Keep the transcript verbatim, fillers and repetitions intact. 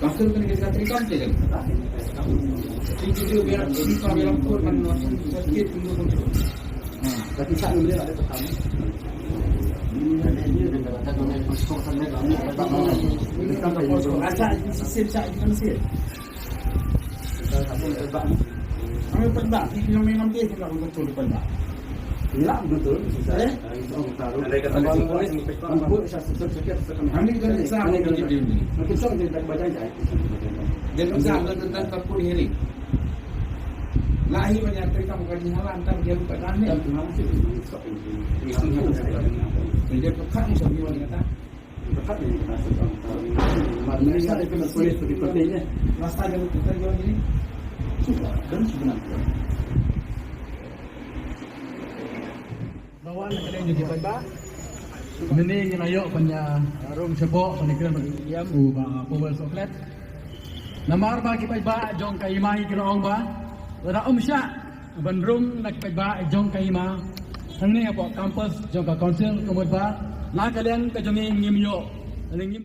Council kane ka jaka treikam te kan. Ti ki dei biar, ti pa biar pun kan, sakit tu pun. Tapi sa ni ada petang. Asal sistem sa ni. Kami pernah, di yang memang dia tidak betul pernah. Ila betul. Eh? Kami kan sa. Mungkin sa. Dan sa tentang kapun hiri. Lahi banyak kita bukan di halan, tak dia bukan aneh. Dia bukan, so dia kata. Masa dia bukan, dia ni. Suka dan sebenarnya. Bawa na ka liang jong ki paidbah. Mynne ngi la ïoh ban ïa rung shapoh ban ïakren bad u Bah Powell Sohkhlet. Namar ba ki paidbah jong ka hima ki la ong ba lada ym shah ban rung na ki paidbah jong ka hima hangne hapoh campus jong ka council, ka mut ba na ka liang ka jong ngi ngim ïoh, ngim